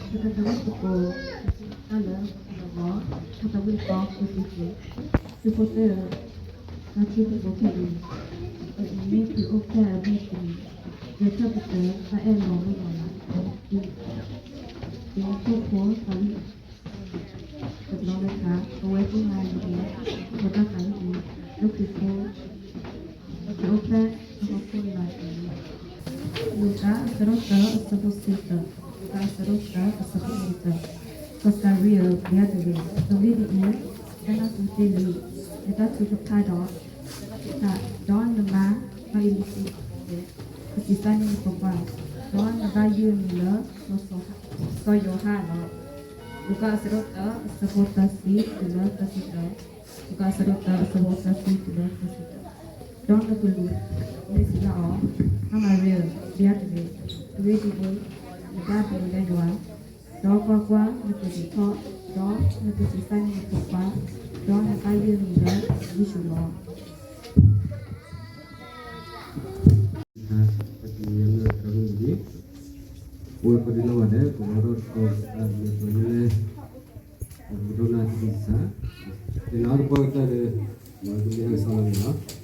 ထါတၢ်သးဝံၣ်သကိး, တၢ်လၢတၢ်လီၤ, ထါတၢ်သးဝံၣ်သကိး သုသ့, သုဖိသၢ, တၢ်ထံၣ်သကိးဖဲအံၤ, ပအံၤမ့ၢ်ခရံာ်အိၣ်ဖျဲၣ်အဂ့ၢ်တမံၤ, ယထၢၣ်ပတြၢၤတၢ်အဲၣ်လီၤမုၢ်လီၤလၤ, ဒ်သိးဖိသးဝံၣ် တဘျီလၢ်ခါ ပဝဲသ့ၣ်မၤလိ ပတၢ်သးဝံၣ်အံၤ လၢခရံာ်ဖိ ခရံာ်အိၣ်ဖျဲၣ်အဟီၣ်ခိၣ်လီၤတံၢ်, လူၤကၣ်အဆၢဒိၣ်သၢအဆၢဖိတဆံသၢ, လူၤကၣ်အဆၢဒိၣ်သၢအဆၢဖိတဆံသၢ, ကစၢ်ဧၢ, ပျဲတဂ့ၤ, အဂ့ၢ်ဒ်အံၤ, တၢ်နၢ်ဟူတ့ၢ်လံ နတၢ်ထုကဖၣ်ဒီး ဒီးနမါအံၤလံၤစံး, ကသံၣ်သၣ်န့ၢ်နဖိခွါ, ဒီးနဘၣ်ယုၢ်အမံၤလၢ စီၤယိၤဟၣ်လီၤ. လူၤကၣ်အဆၢဒိၣ်သၢအဆၢဖိသၢဆံတုၤလၢသၢဆံတၢ, လူၤကၣ်အဆၢဒိၣ်သၢအဆၢဖိသၢဆံတုၤလၢသၢဆံတၢ, ဒီးနကလူးန့ၣ်စံးဘၣ်အီၤ, မၤရံဧၢ, ပျဲတဂ့ၤ, အဂ့ၢ်ဒ်အံၤ, နဘၣ်ဘျုးလၢယွၤ, ဒီးကွၢ်ကွၢ်, နကဒုးထီၣ်, ဒီးနကသံၣ်သၣ်န့ၢ်နဖိခွါ, ဒီးနဘၣ်ယုၢ်အမံၤလၢ ယ့ၣ်ၡူးလီၤ. ပကမၤလၢတၢ်ဂ့ၢ်န့ၣ်, ပဝဲပဒုးလီၤဝဲဒၣ် ပဝဲဒၣ်တၢ်မ့ၢ်ပှဲၤလၢ ပကဒိးနၢ်တံၢ်စၢ်, သ့ၣ်နီၣ်တပှၢ်ကတၢၢ်ဒီး မၤကမ့ၢ်ဟဲကစီလီၤန့ၣ်လီၤ.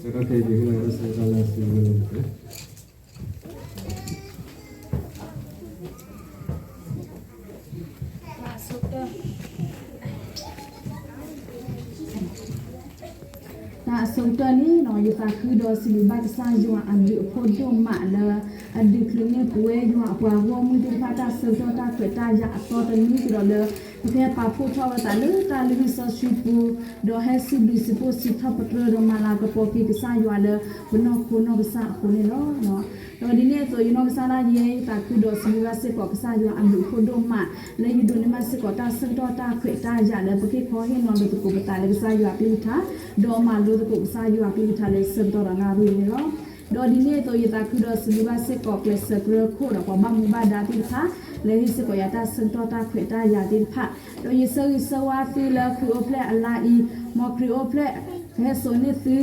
ဆၢကတီၢ်ခဲအံၤ ပဟ့ၣ်လီၤဝဲဒၣ်ဆၢကတီၢ်လၢ စံးဝဲလၢ တၢ်အဆိကတၢၢ်န့ၣ်လီၤ, ယသးခုဒီးစံးဘျုးဘၣ်ကစၢ်ယွၤအဘျုးအဖှိၣ်ဒိၣ်မးလၢ အဒုးချုးန့ၢ်ပဝဲယွၤအပှၤဂီၢ်မုၢ်သ့ၣ်တဖၣ် တၢ်ဆၢကတီၢ်တၢ်ခွဲးတၢ်ယာ်အသီတနွံကဒီးလၢ ပကဟဲပာ်ဖှိၣ်ထီၣ်လိာ်သးလၢတၢ်လုၢ်ဟံၣ်စီဆှံပူၤ, ဒီးဟဲစံးဘျုးစံးဖှိၣ်စံးထီၣ်ပတြၢၤဒီးမၤလၤကပီၤက့ၤကစၢ်ယွၤလၢ ပနီၢ်ခိနီၢ်ကစၢ်အဃိန့ၣ်လီၤ. ဒီးဒ်န့ၣ်အသိး ယနီၢ်ကစၢ်ဒၣ်ယဲ ယသးခုဒီးစံးဘျုးဘၣ်စ့ၢ်ကီးကစၢ်ယွၤအဘျုးအဖှိၣ်ဒိၣ်မး လၢယဒိးန့ၢ်ဘၣ်စ့ၢ်ကီးတၢ်ဆၢကတီၢ်တၢ်ခွဲးတၢ်ယာ်လၢ ပကဟ့ၣ်ခီဟ့ၣ်နီၤလိာ်သကိးပသးလၢကစၢ်ယွၤအကလုၢ်ကထါ, ဒီးမၤလိသကိးကစၢ်ယွၤအကလုၢ်ကထါလၢဆၢကတီၢ်ဒီးနၣ်ရံၣ်န့ၣ်လီၤ. ဒီးဒ်န့ၣ်အသိး ယသးခုဒီးစံးဘျုးဘၣ်စ့ၢ်ကီးကျဲးစၢးကရၢခိၣ်ဒီးပှၤဘၣ်မူဘၣ်ဒါသ့ၣ်တဖၣ် လၢဟ့ၣ်စ့ၢ်ကီးယၤတၢ်ဆၢကတီၢ်တၢ်ခွဲးတၢ်ယာ်သ့ၣ်တဖၣ်, ဒီးယဆၢဂ့ၤဆၢဝါသုလၢခရံာ်အိၣ်ဖျဲၣ်အလါအံၤ, မ်ခရံာ်အိၣ်ဖျဲၣ် ကဟဲစိာ်န့ၢ်သု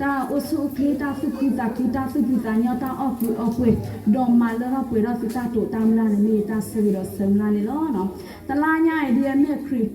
တၢ်အိၣ်ဆူၣ်အိၣ်ချ့ တၢ်သူၣ်ခုသးခု တၢ်သူၣ်ဖှံသးညီ တၢ်အီၣ်ကုာ်အီပှဲၤ, ဒီးမၤလၢထီၣ်ပှဲၤထီၣ်သုတၢ်တိာ်တၢ်မုၢ်လၢ်န့ၣ် မ့ၢ်ယတၢ်ဆၢဂ့ၤဒီးဆၢမုၢ်လၢ်န့ၣ်လီၤ. တလါညါအံၤဒ်အမ့ၢ်ခရံာ်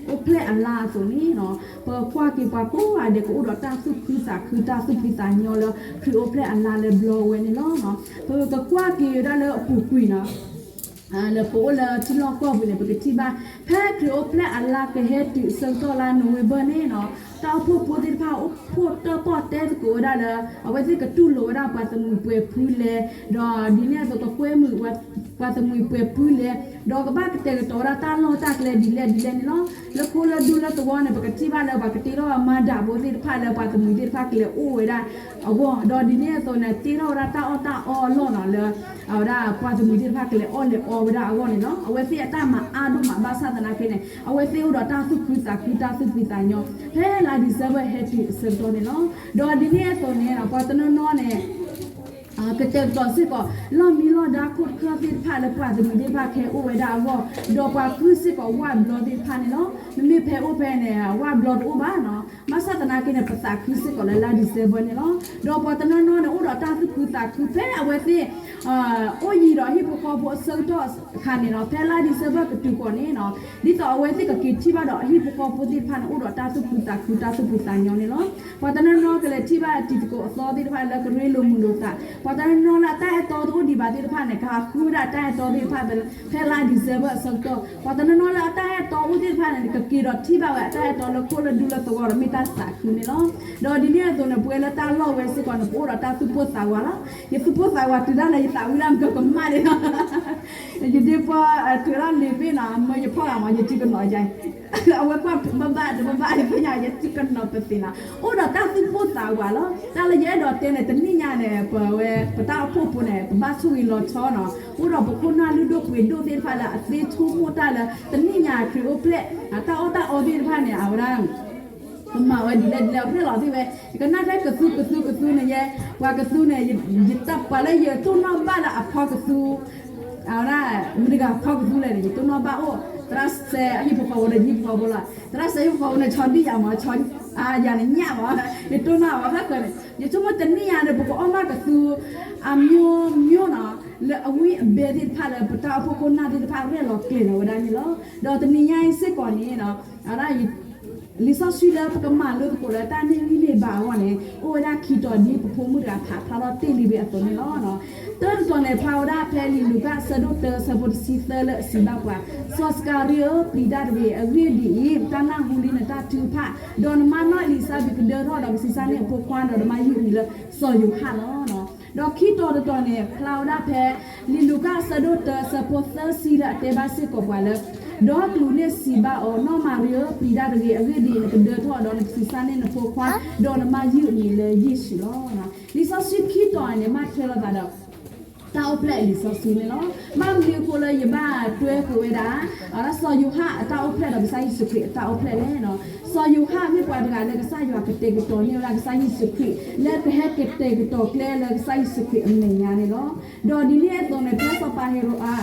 အိၣ်ဖျဲၣ်အလါအသိးန့ၣ်, ပကွၢ်က့ၤပှၤကိးဂၤဒဲး ကအိၣ်ဒီးတၢ်သူၣ်ခုသးခု တၢ်သူၣ်ဖှံသးညီလၢ ခရံာ်အိၣ်ဖျဲၣ်အလါလၢဘျီဝဲန့ၣ်လီၤ. ပကကွၢ်က့ၤဝဲဒၣ်လၢအပူၤကွံာ်န့ၣ် လၢပအိၣ်လၢထံလီၢ်ကီၢ်ပူၤန့ၣ် ပကထံၣ်ဘၣ် ဖဲခရံာ်အိၣ်ဖျဲၣ်အလါကဟဲတုၤအဆၢကတီၢ်လါနိၣ်ဝ့ဘၢၣ်န့ၣ်, တၢ်အိၣ်ဖှိၣ်ဖိသ့ၣ်တဖၣ်အိၣ်ဖှိၣ်တၢၣ်ပီၣ်တဲသကိးဝဲဒၣ်လၢ အဝဲသ့ၣ်ကတူၢ်လိာ်ဝဲဒၣ်ပှၤသးမုာ်ပှဲၤဖုလဲၣ်, ဒီးဒ်န့ၣ်အသိးကကွဲမုာ်ပှၤသးမုာ်ပှဲၤဖုလဲၣ်, ဒီးကဘၣ်ကတဲာ်ကတီၤဝဲဒၣ်တၢ်လီၢ်တၢ်ကျဲဒ်လဲၣ်ဒ်လဲၣ်န့ၣ်လီၤ. လၢခိလၢဒူလၢသဝီန့ၣ် ပကထံၣ်ဘၣ်လၢပှၤကတ့ထီၣ်မၤဒၣ်ဖိသ့ၣ်တဖၣ်လၢ ပှၤသးမုာ်သ့ၣ်တဖၣ်ကလဲၤအိၣ်ဝဲဒၣ်အဂီၢ်, ဒီးဒ်န့ၣ်အသိးန့ၣ် တ့ထီၣ်ဝဲဒၣ်တၢ်အီၣ်တၢ်အီအလီၢ်န့ၣ်လၢ အဝဲဒၣ်ပှၤသးမုာ်သ့ၣ်တဖၣ်ကလဲၤအီၣ်လဲၤအီဝဲဒၣ်အဂီၢ်န့ၣ်လီၤ. အဝဲသ့ၣ်အတၢ်မၤအါဒိၣ်မးဘၣ်ဆၣ်သနာ်က့န့ၣ် အဝဲသ့ၣ်အိၣ်ဒီးတၢ်သူၣ်ခုသးခု တၢ်သူၣ်ဖှံသးညီ ဖဲလါဒံၣ်စဲဘၢၣ်ဟဲတုၤအဆၢကတီၢ်န့ၣ်လီၤ. ဒီးဒ်န့ၣ်အသိးန့ၣ် ပှၤတနီၤနီၤန့ၣ် ကတဲာ်ကတီၤစ့ၢ်ကီး လီၢ်မံလီၢ်ဒါခိၣ်တခၢၣ်သ့ၣ်တဖၣ်လၢပှၤသးမုာ်သ့ၣ်တဖၣ်ကဟဲအိၣ်ဝဲဒၣ်အဂီၢ်, ဒီးပှၤခုစ့ၢ်ကီးဝၣ်ဘျီသ့ၣ်တဖၣ်န့ၣ်လီၤ. မ့မ့ၢ်ဖဲအိၣ်ဖဲန့ၣ် ဝၣ်ဘျီတအိၣ်ဘၣ်န့ၣ်, ဘၣ်ဆၣ်သနာ်က့န့ၣ် ပသးခုစ့ၢ်ကီးလၢလါဒံၣ်စဲဘၢၣ်န့ၣ်လီၤ. ဒီးပှၤတနီၤနီၤန့ၣ် အိၣ်ဒီးတၢ်သူၣ်ခုသးခုဖဲအဝဲသ့ၣ် အိၣ်ယံၤဒီးဟံၣ်ဖိဃီဖိအဆၢကတီၢ်အခါန့ၣ်လီၤ. ဖဲလါဒံၣ်စဲဘၢၣ်ကတုၤဃီၤန့ၣ်လီၤ, ဒ်သိးအဝဲသ့ၣ်ကက့ၤထံၣ်ဘၣ်ဒီးအဟံၣ်ဖိဃီဖိသ့ၣ်တဖၣ်န့ၣ် အိၣ်ဒီးတၢ်သူၣ်ခုသးခု တၢ်သူၣ်ဖှံသးညီန့ၣ်လီၤ. ပှၤတနီၤနီၤကလဲၤထံၣ်ဘၣ်တံၤသကိးအသီသ့ၣ်တဖၣ်လၢကရ့လိာ်မုာ်လိာ်သး, ပှၤတနီၤနီၤလၢအတၢ်အဲၣ်တီတအိၣ်ဒံးဘၣ်သ့ၣ်တဖၣ်န့ၣ် ကဟးဃုဝဲဒၣ်အတၢ်အဲၣ်တီသ့ၣ်တဖၣ် ဖဲလါဒံၣ်စဲဘၢၣ်အဆၢကတီၢ်, ပှၤတနီၤနီၤလၢအတၢ်အဲၣ်တီအိၣ်သ့ၣ်တဖၣ်န့ၣ် ကက့ၤဒီးထံၣ်ဘၣ်ဝဲအတၢ်အဲၣ်တီလၢခိလၢဒူလၢသဝီဒီးမ့ၢ်တၢ်သးခုန့ၣ်လီၤ. ဒီးဒ်န့ၣ်အသိးန့ၣ် ပဝဲလၢတၢ်လီၢ်ဝဲစ့ၢ်ကီးန့ၣ် ပအိၣ်ဒီးတၢ်သူၣ်ပိၢ်သးဝးလီၤ. ယသူၣ်ပိၢ်သးဝးတုၤဒၣ်လဲာ် ယသးဝံၣ်ဒၣ်မုၢ်ကမၣ်န့ၣ်လီၤ. ယဒ့ပီၢ်တုၤလၢလံာ်ဘ့ၣ်နီၤ မၢယဖီၣ်ဂၤမး ယစုကနီၤယါ အဝဲကွၢ်ဘၣ်ဘၣ်တဘၣ်ဘၣ် ယသ့ၣ်ညါ ယစုကနီၤပသ့နီၤ, အိၣ်ဒီးတၢ်သူၣ်ပိၢ်သးဝးလီၤ. တၢ်လၢယအဲၣ်ဒိးတဲန့ၣ် တနံၣ်ညါန့ၣ် ပဝဲ ပတၢ်အိၣ်ဖှိၣ်ဖိန့ၣ် ပဘၣ်ဆိၣ်ဂ့ၤလီၤဆီနီၤ, အိၣ်ဒီးပခိၣ်နၢ်လုၢ်ဒိၣ်ပှ့ၤဒိၣ်သ့ၣ်တဖၣ်လၢအသ့ဆိကမိၣ်တၢ်လၢ တနံၣ်ညါခရံာ်အိၣ်ဖျဲၣ် တၢ်အီၣ်တၢ်အီသ့ၣ်တဖၣ်န့ၣ် အဝဲဒၣ် ကမၤဝဲဒ်လဲၣ်ဒ်လဲၣ် အဖျဲၣ်လီၤသ့ၣ်ဝဲ, ယကနၣ်ထဲကသူကသူကသူန့ၣ်ယဲ, ပှၤကသူန့ၣ် ယတၢ်ပှၤလၢယတိၢ်နီၣ်ဘၣ်လၢအဖီကသူ အဝဲဒၣ် မတၤတဂၤဖီကသူလဲၣ်န့ၣ် ယတိၢ်နီၣ်ဘၣ်အိၣ် သရၣ်စဲအဟံၣ်ဖိဃီဖိဒီးယဟံၣ်ဖိဃီဖိလီၤ. သရၣ်စဲဟံၣ်ဖိဃီဖိန့ၣ် ဆီဒံၣ်ယၤမး ဆီ ယၤန့ၣ်ညၣ်ဘၣ်, ယတိၢ်နီၣ်ဘၣ်ဃၣ်ဃၢၤန့ၣ် ယဆိကမိၣ်တနံၣ်ညါဒီး ပကအီၣ်မးကသူ အမျိုးမျိုးနီၤ လၢအဝံအဘဲသ့ၣ်တဖၣ်လၢ ပတၢ်အိၣ်ဖှိၣ်ခိၣ်နၢ်သ့ၣ်တဖၣ်ရဲၣ်လီၤကျဲၤလီၤဝဲဒၣ်န့ၣ်လီၤ. ဒီးတနံၤညါအံၤစ့ၢ်ကီးန့ၣ် လံာ်စီဆှံလၢပကမၤလိသကိးလၢတၢ်န့ၢ်ဂံၢ်န့ၢ်ဘါအဂီၢ်န့ၣ် အိၣ်ဝဲဒၣ်ခံတီၤဒ်ပဖိမုၣ်တဂၤဖးဖျါထီၣ်တ့ၢ်လံဝဲအသိးန့ၣ်လီၤ. တၢ်တတီၤန့ၣ် ဖျါဝဲဒၣ်ဖဲလံာ်လူၤကၣ်အဆၢဒိၣ်တၢ အဆၢဖိတဆံသၢလၢအစံးဘၣ်ပှၤ, စီၤစကၤရံဧၢ, ပျံၤတၢ်တဂ့ၤ, အဂ့ၢ်ဒ်အံၤ, တၢ်နၢ်ဟူလံနတၢ်ထုကဖၣ်, ဒီးနမါနီၢ်အ့လံၤစါဘ့းကဒၢထီၣ်ဒီးကဆံးစၢ်န့ၢ်အဖိခွါ, ဒီးနမါယုၢ်အမံၤလၢစီၤယိၤဟၣ်လီၤ. ဒီးခံတီၤတတီၤန့ၣ် ဖျါဝဲဒၣ်ဖဲ လံာ်လူၤကၣ်အဆၢဒိၣ်တၢအဆၢဖိသၢဆံလၢအတဲဘၣ်စ့ၢ်ကီးပှၤလၢ ဒီးကလူးန့ၣ်စံးဘၣ်အီၤ, နီၢ်မၤရံဧၢ, ပျံၤတၢ်တဂ့ၤ, အဂ့ၢ်ဒ်အံၤ, နကဒၢထီၣ်ဒီးနကဆံးစၢ်န့ၢ်နဖိခွါ, ဒီးနမါယုၢ်အမံၤလၢယ့ၣ်ၡူးလီၤ. လံာ်စီဆှံခံတီၤန့ၣ် မ့ၢ်ထွဲလိာ်သးဒီး တၢ်အိၣ်ဖျဲၣ်လံာ်စီဆှံန့ၣ်လီၤ. ဘၣ်မနုၤအဃိလၢယဘၣ်တွဲဃုာ်ဝဲဒၣ် စီၤယိၤဟၣ်အတၢ်အိၣ်ဖျဲၣ်ဒီးကစၢ်ယ့ၣ်ၡူးခရံာ်အတၢ်အိၣ်ဖျဲၣ်လဲၣ်. စီၤယိၤဟၣ်မ့ၢ်ပှၤတဂၤလၢကစၢ်ယွၤကတဲာ်ကတီၤန့ၢ်ဝဲဒၣ်ကစၢ်ယ့ၣ်ၡူးခရံာ် လၢကဟဲကတဲာ်ကတီၤကျဲလၢကစၢ်ယ့ၣ်ၡူးခရံာ်အမဲာ်ညါန့ၣ်လီၤ. ဒီးဒ်န့ၣ်အသိးန့ၣ် ဖဲစီၤပၤဟ့ရိၣ်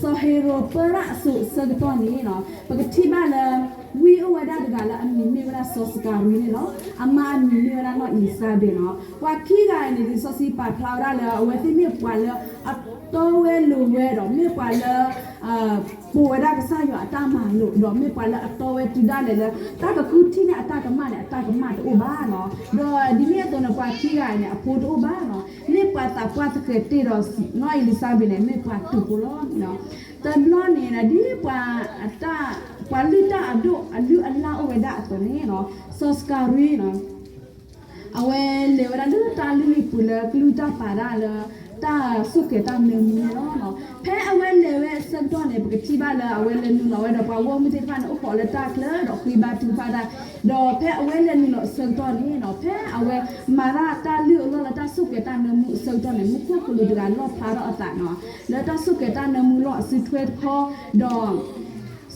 စီၤဟ့ရိၣ်ပၢရၣ်အစိၤအဆၢကတီၢ်န့ၣ် ပကထံၣ်ဘၣ်လၢ ဝံအိၣ်ဝဲဒၣ်တဂၤလၢအမံၤမ့ၢ်ဝဲဒၣ်စီၤစကၤရံန့ၣ်လီၤ. အမါအမံၤမ့ၢ်ဝဲဒၣ်နီၢ်အ့လံၤစါဘ့းန့ၣ်. ပှၤခံဂၤအံၤန့ၣ် လံာ်စီဆှံပာ်ဖျါဝဲဒၣ်လၢ အဝဲသ့ၣ်မ့ၢ်ပှၤလၢအတီဝဲလိၤဝဲဒီး မ့ၢ်ပှၤလၢ ပိာ်ဝဲဒၣ်ကစၢ်ယွၤအတၢ်မၤလိာ် ဒီးမ့ၢ်ပှၤလၢအတီဝဲတုၤဒၣ်လဲာ်လၢ တၢ်ကကူၣ်ထံၣ်န့ၢ်အတၢ်ကမၣ်န့ၣ် အတၢ်ကမၣ်တအိၣ်ဘၣ်န့ၣ်. ဒီးဒ်န့ၣ်အသိးန့ၣ် ပှၤခံဂၤအံၤန့ၣ် အဖိတအိၣ်ဘၣ်န့ၣ်. မ့ၢ်ပှၤသးပှၢ်သဃဲးတ့ၢ်ဒီး နီၢ်အ့လံၤစါဘ့းန့ၣ် မ့ၢ်ပှၤတူာ်ဖိလီၤ. တဘျီန့ၣ် ဒ်ပှၤ ပှၤလုၢ်တၢ်အဒိၣ်အလုၢ်အလၢ်အိၣ်ဝဲဒၣ်အသိးန့ၣ် စီၤစကၤရံ အဝဲလဲၤဝဲဒၣ်လၢတၢ်လုၢ်ဟံၣ်ပူၤလၢ ကလုၢ်တၢ်ပာ်ဒၣ်လၢ တၢ်ဆိၣ်ကဲၤတၢ်နၢမူန့ၣ်လီၤ. ဖဲအဝဲလဲၤဝဲအဆၢကတီၢ်န့ၣ် ပကထံၣ်ဘၣ်လၢအဝဲလဲၤနုာ်လီၤဝဲဒီးပှၤဂီၢ်မုၢ်သ့ၣ်တဖၣ်န့ၣ် အိၣ်ခိးလၢတၢ်ချၢဒီးဃ့ဘါထုကဖၣ်တၢ်, ဒီးဖဲအဝဲလဲၤနုာ်လီၤအဆၢကတီၢ်န့ၣ် ဖဲအဝဲမၤတၢ်တၢ်လုၢ်အလီၢ်လၢတၢ်ဆိၣ်ကဲၤတၢ်နၢမူအဆၢကတီၢ်န့ၣ် မူခိၣ်ကလူးတဂၤလီၣ်ဖျါထီၣ်အသးန့ၣ် လၢတၢ်ဆိၣ်ကဲၤတၢ်နၢမူလီၢ်အစုထွဲတခီ, ဒီး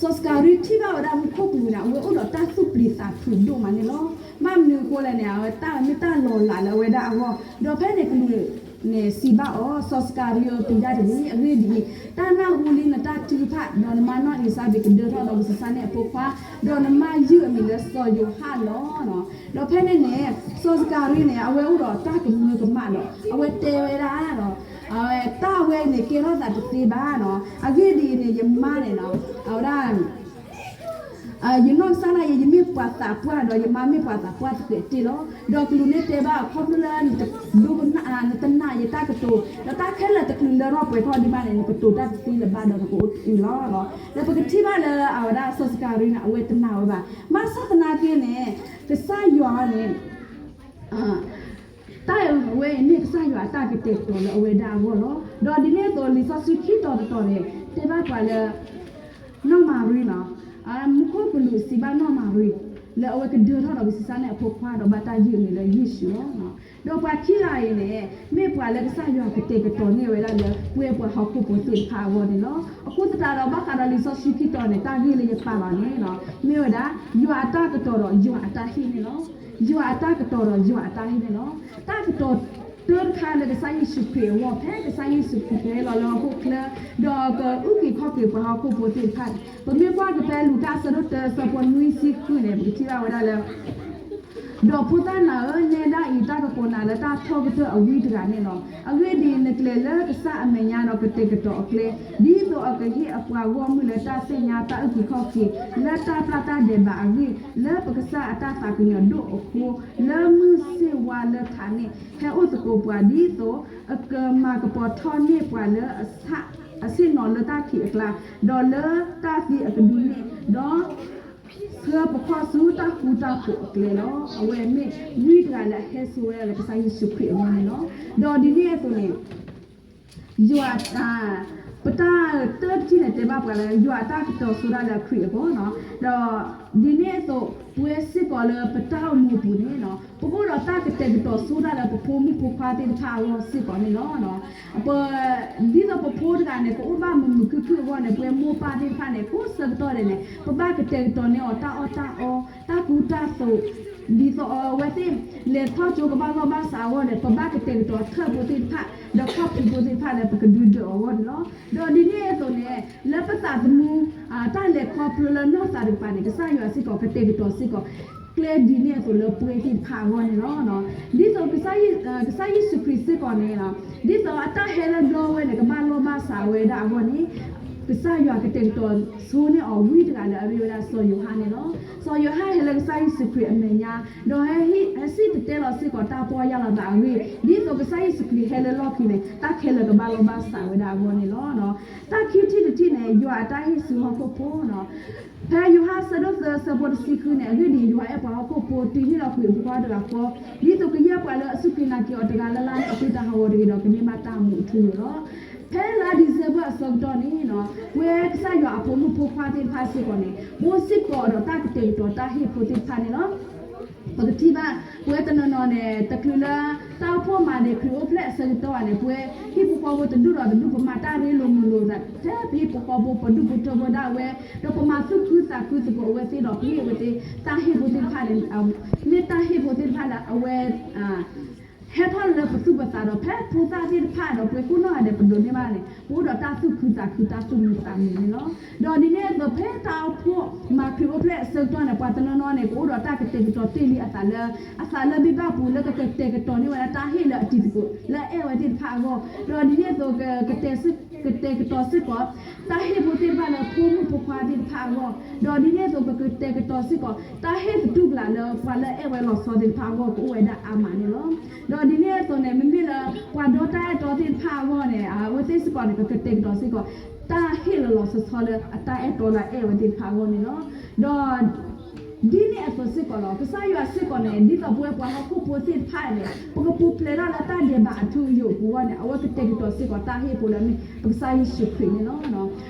စီၤစကၤရံထံၣ်ဘၣ်ဝဲဒၣ်မူခိၣ်ကလူးန့ၣ် အဝဲအိၣ်ဒီးတၢ်သူၣ်ပျံၤသးဖုးဒိၣ်မးန့ၣ်လီၤ. ဘၣ်မနုၤအဃိလဲၣ်န့ၣ် အဝဲတၢ်မ့ၢ်တၢ်လီၤလးလၢအဝဲဒၣ်အဂီၢ်, ဒီးဖဲန့ၣ်ကလူးန့ၣ်စံးဘၣ်အီၤ, စီၤစကၤရံဧၢ, ပျံၤတၢ်တဂ့ၤ, အဂ့ၢ်ဒ်အံၤ, တၢ်နၢ်ဟူလံနတၢ်ထုကဖၣ်, ဒီးနမါနီၢ်အ့လံၤစါဘ့းကဒၢထီၣ်ဒီးကဆံးစၢ်န့ၢ်အဖိခွါ, ဒီးနမါယုၢ်အမံၤလၢစီၤယိၤဟၣ်လီၤ. ဒီးဖဲန့ၣ်န့ၣ် စီၤစကၤရံန့ၣ် အဝဲအိၣ်ဒီးတၢ်ကမၢကမၣ်ဒီး အဝဲတဲဝဲဒၣ်ဒီး တၢ်ဝဲန့ၣ်ကဲထီၣ်သးတသ့ဘၣ်န့ၣ်. အဂ့ၢ်ဒ်အံၤန့ၣ် ယမါန့ၣ် အဝဲဒၣ် ယနီၢ်ကစၢ်ဒၣ်ယဲ ယမ့ၢ်ပှၤသးပှၢ်ဒီးယမါမ့ၢ်ပှၤသးပှၢ်သဃဲးတ့ၢ်လီၤ. ဒီးကလူးန့ၣ်တဲဘၣ် ခီဖျိလၢ နတနာ်ယတၢ်ကတိၤ ဒီးတၢ်ခဲလၢာ်တချုးလၢထီၣ်ပှဲၤထီၣ်ဒံးဘၣ်န့ၣ် နကတိၤတၢ်တသ့လၢၤဘၣ်ဒီးနကအိၣ်အုၣ်လီၤ. ဒီးပကထံၣ်ဘၣ်လၢအဝဲဒၣ်စီၤစကၤရံန့ၣ် အဝဲတနာ်ဝဲဘၣ်. ဘၣ်ဆၣ်သနာ်က့န့ၣ် ကစၢ်ယွၤန့ၣ် တၢ်ဝဲအံၤမ့ၢ်ကစၢ်ယွၤအတၢ်ကတဲာ်ကတီၤလၢအဝဲဒၣ်အဂီၢ်လီၤ. ဒီးဒ်န့ၣ်အသိးလံာ်စီဆှံခံတီၤတတီၤန့ၣ် တဲဘၣ်ပှၤလၢ နီၢ်မၤရံန့ၣ် မူခိၣ်ကလူးစံးဘၣ်နီၢ်မၤရံ လၢအဝဲကဒၢထီၣ်ဒီးကဆံးစၢ်န့ၢ်အဖိခွါဒီးဘၣ်တၢ်ယုၢ်အမံၤလၢယ့ၣ်ၡူးလီၤ. ဒီးပှၤခံဂၤအံၤန့ၣ် မ့ၢ်ပှၤလၢကစၢ်ယွၤကတဲာ်ကတီၤန့ၢ်ဝဲဒၣ်လၢ ပဝဲပှၤဟီၣ်ခိၣ်ဖိသ့ၣ်တဖၣ်အဂီၢ်န့ၣ်လီၤ. အဃိသတးဒီးဘၣ်ဃးဒီးလံာ်စီဆှံခံတီၤန့ၣ် တၢ်ဂ့ၢ်လၢယပာ်လီၤန့ၣ် မ့ၢ်ဝဲဒၣ် ယွၤအတၢ်ကတီၤဒီးယွၤအတၢ်ဟ့ၣ်န့ၣ်လီၤ. ယွၤအတၢ်ကတီၤဒီးယွၤအတၢ်ဟ့ၣ်န့ၣ်လီၤ. တၢ်ကတီၤတၢတခါလၢကစၢ်ယ့ၣ်ၡူးခရံာ်အဂီၢ် ဖဲကစၢ်ယ့ၣ်ၡူးခရံာ်ကဟဲလီၤလၢဟီၣ်ခိၣ်ချၢ ဒီးကအုၣ်က့ၤခီၣ်က့ၤပှၤဟီၣ်ခိၣ်ဖိသ့ၣ်တဖၣ်န့ၣ် ပမ့ၢ်ကွၢ်က့ၤဖဲလူၤကၣ်အဆၢဒိၣ်တၢအဆၢဖိနွံဆံဃုန့ၣ် ပကထံၣ်ဘၣ်ဝဲဒၣ်လၢ ဒီးဖိသၣ်နၤဧၢ, နဲဒၣ်အံၤတၢ်ကကိးနၤလၢတၢ်ထီၣ်ကတၢၢ်အဝံတဂၤန့ၣ်လီၤ. အဂ့ၢ်ဒ်အံၤ, နကျဲၤလၢကစၢ်အမဲာ်ညါဒီးကတဲာ်ကတီၤအကျဲ, ဒ်သိးအကဟ့ၣ်အပှၤဂီၢ်မုၢ်လၢတၢ်သ့ၣ်ညါတၢ်အုၣ်က့ၤခီၣ်က့ၤ လၢတၢ်ပျၢ်တၢ်ဒဲးဘးအဂ့ၢ်, လၢပကစၢ်အတၢ်သးကညီၤဒိၣ်အဃိ, လၢမုၢ်ဆ့ၣ်ဝါလၢထးန့ၣ် ဟဲအိၣ်သကိးပှၤ ဒ်သိးအကမၤကပီၤထီၣ်န့ၢ်ပှၤလၢအဆ့ၣ်နီၤလၢတၢ်ခံးအကျါ, ဒီးလၢတၢ်သံအကဒုန့ၣ်, ဒီး ဆှၢပခီၣ်ဆူတၢ်ဃူတၢ်ဖိးအကျဲလီၤ. အဝဲမ့ၢ်ဝံတဂၤလၢအဟဲစိာ်ဝဲဒၣ်လၢကစၢ်ယ့ၣ်ၡူးခရံာ်အဂီၢ်န့ၣ်လီၤ. ဒီးဒ်န့ၣ်အသိးန့ၣ် ယွၤ ပတၢ်တၢတထံၣ်န့ၣ် တဲဘၣ်ပှၤလၢ ယွၤအတၢ်ကတီၤဆိဒၣ်လၢခရံာ်အဂီၢ်န့ၣ်လီၤ. ဒီးဒ်န့ၣ်အသိး ပဝဲစ့ၢ်ကီးလၢပတၢ်အိၣ်မူအပူၤန့ၣ်လီၤ, ပကအိၣ်ဒီးတၢ်ကတဲာ်ကတီၤဆိဒၣ်လၢပဖိမုၣ်ဖိခွါသ့ၣ်တဖၣ်အဂီၢ်စ့ၢ်ကီးန့ၣ်လီၤ. ပ ဒ်သိးပဖိတဂၤန့ၣ် ကအိၣ်ဘၣ်မုာ်မုာ်ခုၣ်ခုၣ်အဂီၢ်န့ၣ် ပဝဲမိၢ်ပၢ်သ့ၣ်တဖၣ်န့ၣ် ကိးဆၢကတီၢ်ဒဲးန့ၣ် ပဘၣ်ကတဲာ်ကတီၤန့ၢ်အီၤတၢ်အီၣ်တၢ်အီ, တၢ်ကူတၢ်သိး, ဒ်သိးအဝဲသ့ၣ်လဲၤထီၣ်ကၠိကဘၣ်လိာ်ဘၣ်စးအဂီၢ်န့ၣ် ပဘၣ်ကတဲာ်ကတီၤထၢၣ်ဖိသ့ၣ်တဖၣ် ဒီးခီၣ်ဖံးဖိသ့ၣ်တဖၣ်လၢပကဒုးဒၢးအီၤအဂီၢ်န့ၣ်လီၤ. ဒီးဒ်န့ၣ်အသိးန့ၣ် လၢပသးသမူ တၢ်လဲၤခီဖျိလၢနီၢ်သးတကပၤန့ၣ် ကစၢ်ယွၤစ့ၢ်ကီးကတဲာ်ကတီၤစ့ၢ်ကီး ကျဲဒ်န့ၣ်အသိးလၢပှဲၤသ့ၣ်တဖၣ်အဂီၢ်န့ၣ်လီၤ. ဒ်သိးကစၢ်ယ့ၣ်ၡူးခရံာ်စ့ၢ်ကီးန့ၣ်, ဒ်သိးအတၢ်ဟဲလၢဘျီဝဲန့ၣ် ကဘၣ်လီၢ်ဘၣ်စးဝဲဒၣ်အဂီၢ်န့ၣ်, ကစၢ်ယွၤကတဲာ်ကတီၤဆိန့ၢ်အီၤဝံတဂၤလၢအမ့ၢ်ဝဲဒၣ်စီၤယိၤဟၣ်န့ၣ်လီၤ. စီၤယိၤဟၣ်ဟဲလၢကစၢ်ယ့ၣ်ၡူးခရံာ်အမဲာ်ညါ, ဒီးဟဲဟ့ၣ်, ဟဲစံၣ်တဲၤတဲလီၤစ့ၢ်ကီးတၢ်ပီၢ်ယၢ်လီၤသးအဂ့ၢ်, ဒ်သိးကစၢ်ယ့ၣ်ၡူးခရံာ်ဟဲလၢလီၢ်ခံန့ၣ် တၢ်ခဲလၢာ်ကဘၣ်လီၢ်ဘၣ်စးဝဲဒၣ်အဂီၢ်န့ၣ်လီၤ. တၢ်ခံထံၣ်တထံၣ်န့ၣ် ယွၤအတၢ်ဟ့ၣ်ဆူဟီၣ်ခိၣ်ဖိန့ၣ် ဖဲယိၤဟၣ်ဆၢဒိၣ်သၢဆၢဖိတဆံဃုန့ၣ်, အဂ့ၢ်ဒ်အံၤ, ယွၤအဲၣ်ပှၤဟီၣ်ခိၣ်ဖိတုၤဟ့ၣ်လီၤကွံာ်အဖိခွါတဂၤဃီ, ဒ်သိးကယဲၢ်ပှၤလၢအစူၢ်က့ၤနာ်က့ၤအီၤတဂၤလၢ်လၢ်န့ၣ် အသ့တၢ်ဟးဂီၤတဂ့ၤဒီး ကန့ၢ်ဘၣ်တၢ်မူအထူအယိာ်လီၤ. ဖဲလါဒံၣ်စဲဘၢၣ်အဆၢကတီၢ်န့ၣ်, ပဝဲကစၢ်ယွၤအဖိမုၣ်ဖိခွါသ့ၣ်တဖၣ်စ့ၢ်ကီးန့ၣ် အိၣ်စ့ၢ်ကီးဒီးတၢ်ကတဲာ်ကတီၤတၢ်ဟ့ၣ်ဖိသ့ၣ်တဖၣ်န့ၣ်လီၤ. ပကထံၣ်ဘၣ် ပဝဲတနီၤနီၤန့ၣ် တချုးလၢတၢ်အိၣ်ဖှိၣ်မၤန့ၣ် ခရံာ်အိၣ်ဖျဲၣ်အဆၢကတီၢ်န့ၣ် ပဝဲဟံၣ်ဖိဃီဖိတဒူၣ်ဒီးတဒူၣ် ပမၤတၢ်ရ့လိာ်မုာ်လိာ်သး ဖဲပဟံၣ်ဖိဃီဖိ ပဒူၣ်ဖိထၢဖိဒၣ်ဝဲ, ဒီးပမၤသူၣ်ခုသးခုသကိးအဝဲသ့ၣ်ဒီး ပဟ့ၣ်အဝဲသ့ၣ် တၢ်ဟ့ၣ်ဖိသ့ၣ်တဖၣ်န့ၣ်, မ့ၢ်တၢ်ဟ့ၣ်ဖိသ့ၣ်တဖၣ်လၢအဝဲ ဟဲထီၣ်လၢပသူၣ်ပသးဒီး ဖဲဖိသၣ်သ့ၣ်တဖၣ်ဒီး ပှၤကိးနီၢ်ဂၤဒဲး ပဒိးန့ၢ်ဘၣ်န့ၣ် ပအိၣ်ဒီးတၢ်သူၣ်ခုသးခု တၢ်သူၣ်မံသးမုာ်န့ၣ်လီၤ. ဒီးဒ်န့ၣ်အသိး ဖဲတၢ်အိၣ်ဖှိၣ်မၤခရံာ်အိၣ်ဖျဲၣ်အဆၢကတီၢ်န့ၣ် ပှၤတနီၤနီၤန့ၣ် ကအိၣ်ဒီးတၢ်ကတဲာ်ကတီၤတ့ၢ်လံအသးလၢ အသးလၢဘံၣ်ဘၣ်ပူၤ လၢကကတဲာ်ကတီၤန့ၢ်ဝဲဒၣ်တၢ်ဟ့ၣ်လၢအတံၤသကိး လၢအဲၣ်ဝဲသ့ၣ်တဖၣ်အဂီၢ်, ဒီးဒ်န့ၣ်အသိး ကတဲာ်ကတီၤစ့ၢ်ကီး တၢ်ဟ့ၣ်ဖိသ့ၣ်တဖၣ်လၢဖိမုၣ်ဖိခွါသ့ၣ်တဖၣ်အဂီၢ်, ဒီးဒ်န့ၣ်အသိး ကကတဲာ်ကတီၤစ့ၢ်ကီး တၢ်ဟ့ၣ်သတူၢ်ကလာ်လၢပှၤလၢအဲၣ်ဝဲလီၤဆီသ့ၣ်တဖၣ်အဂီၢ် ကအိၣ်ဝဲဒၣ်အါမးန့ၣ်လီၤ. ဒီးဒ်န့ၣ်အသိးန့ၣ် မ့မ့ၢ်လၢပှၤဒီတၢ်အဲၣ်တီသ့ၣ်တဖၣ်အဂီၢ်န့ၣ် အဝဲသ့ၣ်စ့ၢ်ကီးန့ၣ် ကကတဲာ်ကတီၤစ့ၢ်ကီး တၢ်ဟ့ၣ်လီၤလီၤဆီဆီလၢအတၢ်အဲၣ်တီလၢအအဲၣ်ဝဲသ့ၣ်တဖၣ်အဂီၢ်န့ၣ်လီၤ. ဒီး ဒ်န့ၣ်အသိးစ့ၢ်ကီးလီၤ. ကစၢ်ယွၤစ့ၢ်ကီးန့ၣ် ဒ်သိးပဝဲပှၤဟီၣ်ခိၣ်ဖိသ့ၣ်တဖၣ်န့ၣ် ပကပူၤဖျဲးဒၣ်လၢတၢ်ဒဲးဘးအထူအယိာ်အပူၤအဂီၢ်န့ၣ် အဝဲကတဲာ်ကတီၤစ့ၢ်ကီးတၢ်ဟ့ၣ်ဖိလၢအမ့ၢ် ပကစၢ်ယ့ၣ်ၡူးခရံာ်န့ၣ်လီၤ.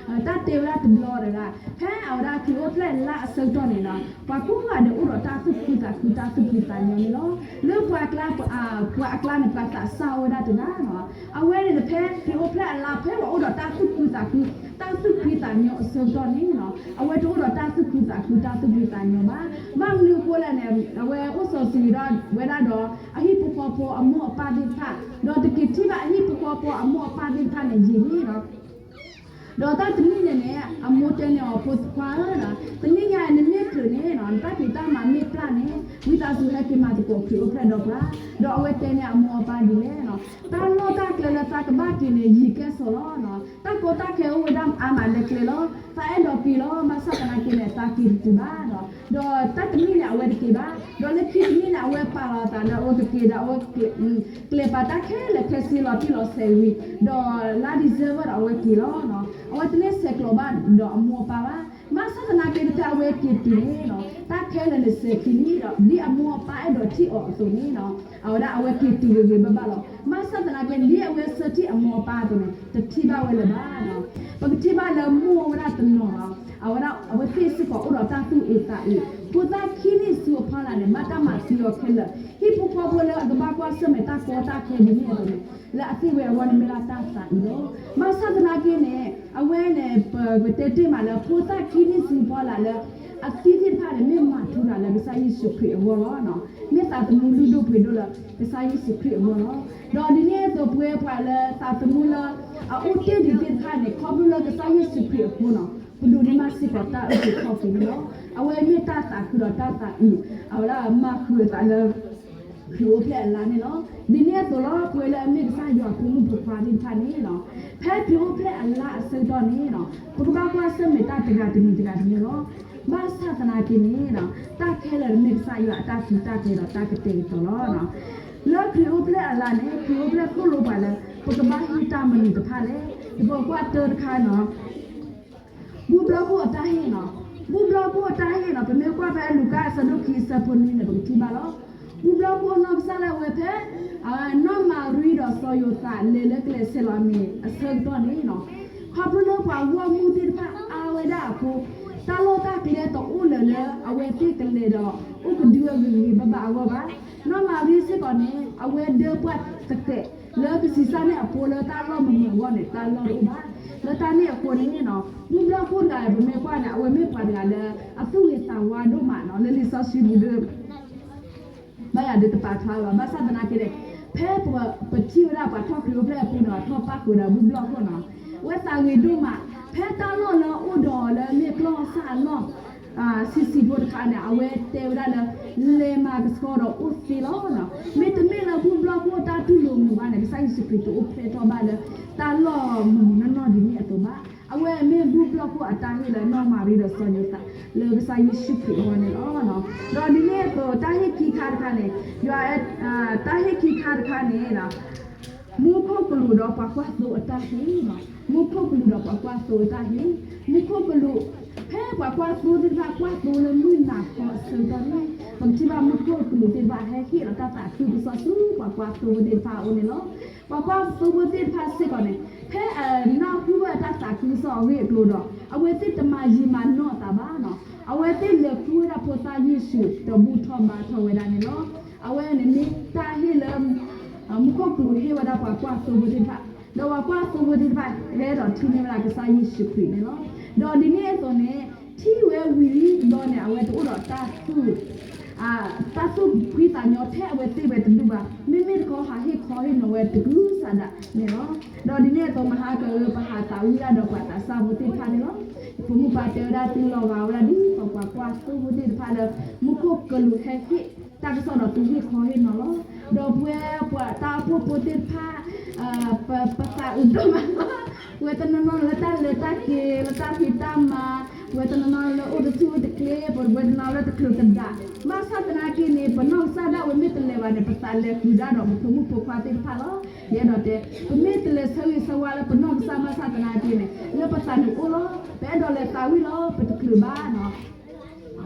တၢ်တဲဝဲဒၣ်တဘျီတဂၤ ဖဲအဝဲဒၣ်ခရံာ်အိၣ်ဖျဲၣ်လါအဆၢကတီၢ်န့ၣ်ဒီး ပှၤကိးဂၤဒဲးအိၣ်ဒီးတၢ်သူၣ်ခုသးခု တၢ်သူၣ်ဖှံသးညီန့ၣ်လီၤ. လၢပှၤအကျါ ပှၤအကျါန့ၣ် ပှၤသးစၢ်အိၣ်ဝဲဒၣ်တဂၤလီၤ. အဝဲန့ၣ်ဖဲခရံာ်အိၣ်ဖျဲၣ်အလါ ဖဲပှၤအိၣ်ဒီးတၢ်သူၣ်ခုသးခု တၢ်သူၣ်ဖှံသးညီအဆၢကတီၢ်န့ၣ်လီၤ အဝဲတအိၣ်ဒီးတၢ်သူၣ်ခုသးခု တၢ်သူၣ်ဖှံသးညီဘၣ်. ဘၣ်မနုၤအဃိလဲၣ်န့ၣ် အဝဲအိၣ်စီၤဆံးဝဲဒၣ်ဒီး အဟံၣ်ဖိဃီဖိအမိၢ်အပၢ်သ့ၣ်တဖၣ် ဒီးတက့ၤထံၣ်ဘၣ်အဟံၣ်ဖိဃီဖိအမိၢ်အပၢ်သ့ၣ်တဖၣ်န့ၣ်ယံာ်လံလီၤ. ဒီးတၢ်တနံၣ်န့ၣ်န့ၣ် အမိၢ်တဲန့ၢ်အီၤ ဖိခွါဧၢ, တနံၣ်ညါအံၤ နမ့ၢ်ချုးန့ၣ် နတၢ်ဖံးတၢ်မၤမ့ၢ်ပျၢ်န့ၣ် ဝံသးစူၤဟဲက့ၤမၤသကိးခရံာ်အိၣ်ဖျဲၣ်ဒီးပှၤ. ဒီးအဝဲတဲန့ၢ်အမိၢ်အပၢ်ဒ်လဲၣ်, တၢ်လီၢ်တၢ်ကျဲလၢသးကဘၣ်က့ၤန့ၣ် ယံာ်ကဲစိာ်လီၤ. တၢ်ကီတၢ်ခဲအိၣ်ဝဲဒၣ်အါမးလၢကျဲလီၤ. သးအဲၣ်ဒိးက့ၤလီၤ. ဘၣ်ဆၣ်သနာ်က့န့ၣ် သးက့ၤတတုၤဘၣ်ဒီး ဒီးတၢ်တနံၣ်န့ၣ် အဝဲတက့ၤဘၣ်. ဒီးလၢခံတနံၣ်န့ၣ် အဝဲပာ်လီၤအသးလၢအဝဲကက့ၤဒီး အဝဲ ကျဲၤပာ်တၢ်ခဲလၢာ်ခဲဆ့လီၤတံၢ်လီၤဆဲးဝံၤ ဒီးလါ December ဒီးအဝဲက့ၤလီၤ. အဝဲတန့ၢ်ဆဲးကျိးဘၣ်ဒီးအမိၢ်အပၢ်ဘၣ်. ဘၣ်ဆၣ်သနာ်က့ ဖဲအဝဲက့ၤတုၤန့ၣ် တၢ်ခဲလၢာ်န့ၣ်စဲၤခံလံဒီး ဒ်အမိၢ်အပၢ်အဲၣ်ဒိးထံၣ်အီၤအသိးန့ၣ် အဝဲဒၣ်အဝဲက့ၤတုၤဂ့ၤဂ့ၤဘၣ်ဘၣ်လီၤ. ဘၣ်ဆၣ်သနာ်က့ ဒ်အဝဲဆၢထံၣ်အမိၢ်အပၢ်အသိးန့ၣ် တထံၣ်ဘၣ်ဝဲလၢၤဘၣ်. ပကထံၣ်ဘၣ်လၢမိၢ်ဝဲဒၣ်တနီၤလီၤ. အဝဲဒၣ်အဝဲသ့ၣ်စ့ၢ်ကီးအိၣ်ဒီးတၢ်သူၣ်အုးသးအုး, ဖိသၣ်ခံနံၣ်ဆူအဖီလာ်န့ၣ် ဘၣ်တၢ်မၤသံအီၤခဲလၢာ်. ဟံၣ်ဖိဃီဖိလၢအကဘၣ်ကွၢ်ဆၢၣ်မဲာ်တၢ်ကီတၢ်ခဲဒ်န့ၣ်အသိးန့ၣ် လၢအသ့ၣ်ဝဲအဂီၢ်န့ၣ်မ့ၢ်ဒၣ်တၢ်သးအုးလီၤ. ဘၣ်ဆၣ်သနာ်က့န့ၣ် အဝဲန့ၣ် ပကတဲတ့ၢ်မးလၢ ဖိသၣ်ခံနံၣ်ဆူအဖီလာ်လၢ အသံသ့ၣ်တဖၣ်န့ၣ် မ့ၢ်မၤထူရၤလၢကစၢ်ယ့ၣ်ၡူးခရံာ်အဂီၢ်လီၤ. မ့ၢ်သးသမူလုၢ်ဒိၣ်ပှ့ၤဒိၣ်လၢကစၢ်ယ့ၣ်ၡူးခရံာ်အဂီၢ်လီၤ. ဒီးဒ်န့ၣ်အသိးပဝဲပှၤလၢသးသမူလၢအအိၣ်တ့ၢ်ဒံးသ့ၣ်တဖၣ်န့ၣ် ခီဖျိလၢကစၢ်ယ့ၣ်ၡူးခရံာ်အဃိန့ၣ် ပဒိးန့ၢ်ဘၣ်စ့ၢ်ကီးတၢ်အုၣ်က့ၤခီၣ်က့ၤန့ၣ်လီၤ. အဝဲမ့ၢ်တၢ်သးခုဒီးတၢ်သးအုး, အဝဲဒၣ်မၤဃုာ်အသးလၢ ခရံာ်အိၣ်ဖျဲၣ်အလါန့ၣ်လီၤ. ဒ်န့ၣ်အသိးလီၤ ပဝဲလၢအမ့ၢ်ကစၢ်ယွၤဖိမုၣ်ဖိခွါသ့ၣ်တဖၣ်န့ၣ် ဖဲခရံာ်အိၣ်ဖျဲၣ်အလါအဆၢကတီၢ်န့ၣ် ပကဘၣ်ကွၢ်ဆၢၣ်မဲာ်တၢ်တဂၤတမံၤတဂၤတမံၤလီၤ. ဘၣ်ဆၣ်သနာ်က့န့ၣ် တၢ်ခဲလၢာ်န့ၣ်မ့ၢ်ကစၢ်ယွၤအတၢ်စူၢ်တၢ်ကဲၤဒီးတၢ်ကတဲာ်ကတီၤလီၤ. လၢခရံာ်အိၣ်ဖျဲၣ်အလါန့ၣ် ခရံာ်အိၣ်ဖျဲၣ်သိၣ်လိပှၤလၢ ပကဘၣ်ဟ့ၣ်တၢ်မနုၤတဖၣ်လဲၣ်. ပကကွၢ်တၢတခါန့ၣ် ဘူၣ်ဘျီခိၣ်အတၢ်ဟ့ၣ်န့ၣ်, ဘူၣ်ဘျီခိၣ်အတၢ်ဟ့ၣ်န့ၣ် ပမ့ၢ်ကွၢ်ဖဲလူၤကၣ်အဆၢဒိၣ်ခံအဆၢဖိနွံန့ၣ် ပကထံၣ်ဘၣ်လီၤ. ဘူၣ်ဘျီခိၣ်အနီၢ်ကစၢ်ဒၣ်ဝဲဖဲ နီၢ်မၤရံဒီးစီၤယိၤသးလဲၤလၢကျဲဆဲးလီၤအမ့ၢ်အဆၢကတီၢ်န့ၣ် ခီဖျိလၢပှၤဂီၢ်မုၢ်သ့ၣ်တဖၣ်အါဝဲဒၣ်အဃိ တၢ်လီၢ်တၢ်ကျဲတအိၣ်လၢၤလၢအဝဲသ့ၣ်ကလဲၤဒီး အိၣ်ကဒုအဂ့ၤဂ့ၤဘၣ်ဘၣ်အဂီၢ်ဘၣ်. နီၢ်မၤရံစ့ၢ်ကီးန့ၣ် အဝဲဒၢပှၢ်တကဲး လၢကဆံးစၢ်န့ၢ်အဖိလၢတၢ်လီၢ်မုာ်မုာ်အဂီၢ်န့ၣ် တၢ်လီၢ်တအိၣ်ဘၣ်. လၢတၢ်န့ၣ်အဃိန့ၣ် ဘူၣ်ဘျီခိၣ်တဂၤန့ၣ် ပမ့ၢ်ကွၢ်န့ၣ် အဝဲမ့ၢ်ပှၤတဂၤလၢ အသူၣ်ဂ့ၤသးဝါဒိၣ်မးန့ၣ် လၢလံာ်စီဆှံပူၤဒီး ဘၣ်ယၤဒုးတပာ်ဖျါလီၤ. ဘၣ်ဆၣ်သနာ်က့န့ၣ် ဖဲပထံၣ်ဝဲဒၣ်ပှၤထီၣ်ခရံာ်အိၣ်ဖျဲၣ်အပူၤန့ၣ် ထီၣ်ပၣ်ဃုာ်ဒီးဘူၣ်ဘျီခိၣ်န့ၣ် အဝဲသးဂ့ၤဒိၣ်မး ဖဲတၢ်လီၢ်လၢအအိၣ်ဒီးအီၤလၢမ့ၢ်ကျီၢ်စၢ်အလီၢ် ဆံးဆံးဖိတခါန့ၣ် အဝဲတဲဝဲဒၣ်လၢ လဲၤမၤကဆှီဒီးအိၣ်သ့လီၤ. မ့တမ့ၢ်လၢဘူၣ်ဘျီၣ်ခိၣ်အတၢ်တူၢ်လိာ်မုာ်ဘၣ်န့ၣ် ကစၢ်ယ့ၣ်ၡူးခရံာ်တအိၣ်ဖျဲၣ်ထီၣ်ဘၣ်လၢတၢ်လီၢ်မုၢ်မုၢ်နီၢ်နီၢ်ဒ်န့ၣ်အသိးဘၣ်. အဝဲမ့ၢ်ဘူၣ်ဘျီၣ်ခိၣ်အတၢ်ဟ့ၣ်လၢနီၢ်မၤရံဒီးစီၤယိၤသးလၢကစၢ်ယ့ၣ်ၡူးခရံာ်အဂီၢ်န့ၣ်လီၤ. ဒီးဒ်န့ၣ်အသိး တၢ်ဟ့ၣ်ခံခါတခါန့ၣ် ယွၤ တၢ်ဟ့ၣ်ခံခါတခါန့ၣ် မူခိၣ်ကလူးဒီးပှၤကွၢ်သိအတၢ်ဟ့ၣ်လီၤ. မူခိၣ်ကလူးဒီးပှၤကွၢ်သိအတၢ်ဟ့ၣ်, မူခိၣ်ကလူး, ဖဲပှၤကွၢ်သိသ့ၣ်တဖၣ်ကွၢ်သိလၢမုၢ်နၤခီအဆၢကတီၢ်န့ၣ် ပကထံၣ်ဘၣ်မူခိၣ်ကလူးသ့ၣ်တဖၣ်ဟဲဟ့ၣ်လီၤတၢ်သးခုကစီၣ်ဆူပှၤကွၢ်သိဖိသ့ၣ်တဖၣ်အအိၣ်န့ၣ်လီၤ. ပှၤကွၢ်သိဖိသ့ၣ်တဖၣ်စ့ၢ်ကီးန့ၣ် ဖဲအနၢ်ဟူဝဲတၢ်သးခုကစီၣ်အဂ့ၢ်အကျိၤဒီး အဝဲသ့ၣ်တမၤယံာ်မၤနီၢ်အသးဘၣ်နီၤ, အဝဲသ့ၣ်လဲၤဃုဝဲဒၣ်ဖိသၣ်ယ့ၣ်ၡူး ဒီးဘူၣ်ထီၣ်ဘါထီၣ်ဝဲဒၣ်န့ၣ်လီၤ. အဝဲန့ၣ်မ့ၢ်တၢ်ဟ့ၣ်လၢ မူခိၣ်ကလူးဟ့ၣ်ဝဲဒၣ်ပှၤကွၢ်သိဖိသ့ၣ်တဖၣ်, ဒီးပှၤကွၢ်သိဖိသ့ၣ်တဖၣ် လဲၤဒီးထံၣ်န့ၢ်ဝဲဒၣ်ကစၢ်ယ့ၣ်ၡူးခရံာ်န့ၣ်လီၤ. ဒီးဒ်န့ၣ်အသိးန့ၣ် ထံၣ်ဝဲဝံၤလံဘျီန့ၣ် အဝဲတအိၣ်ဒီးတၢ်သူၣ် တၢ်သူၣ်ဖှံသးညီထဲအဝဲသ့ၣ်ဝဲတဒူၣ်ဘၣ်, မ့မ့ၢ်တခီဟးဟ့ၣ်ခီဟ့ၣ်နီၤဝဲတကုၤဆးဒးန့ၣ်လီၤ. ဒီးဒ်န့ၣ်အသိး မဟါကဂ့ၤ ပဟးသးဝံၣ်ဒၣ်ဒီးပှၤသးစၢ်ဖိသ့ၣ်တဖၣ်န့ၣ်လီၤ. ယဖိမုၣ်ပှၢ်တဲဝဲဒၣ်သုလီၤဂာ်ဝဲဒၣ်ဒ်သိးပှၤကွၢ်သိဖိသ့ၣ်တဖၣ်လၢ မူခိၣ်ကလူးဟဲဟ့ၣ်တၢ်ကစီၣ်ဒီးသုဟ့ၣ်ခီဟ့ၣ်နီၤလီၤ. ဒီးပဝဲပှၤတၢ်အိၣ်ဖှိၣ်ဖိသ့ၣ်တဖၣ် ပသးအုးဒိၣ်မးလီၤ. ပဝဲတနီၤနီၤလၢတၢ်လဲၤတၢ်က့ၤ လၢတၢ်ဖံးတၢ်မၤ, ပဝဲတနီၤနီၤလၢအိၣ်တဆူၣ်အိၣ်တကျ့, ပဝဲတနီၤလၢတချုးတဒး, ဘၣ်ဆၣ်သနာ်က့န့ၣ် ပနီၢ်ကစၢ်ဒၣ်ဝဲမ့ၢ်တလဲၤဘၣ်န့ၣ် ပသးလဲၤဃုာ်ဒၣ်ဒီးပဖိမုၣ်ဖိခွါသ့ၣ်တဖၣ်လီၤ. ယအဲၣ်ဒိးတဲ ပမ့ၢ်တလဲၤဆၢဂ့ၤဆၢဝါလၢပနီၢ်ကစၢ်ဘၣ်ဆၣ်သနာ်က့န့ၣ် လၢပသးန့ၣ်အိၣ်လီၤ. ပအဲၣ်ဒိးလဲၤသးဝံၣ်လီၤ ပတချုးဘၣ်နီၤ.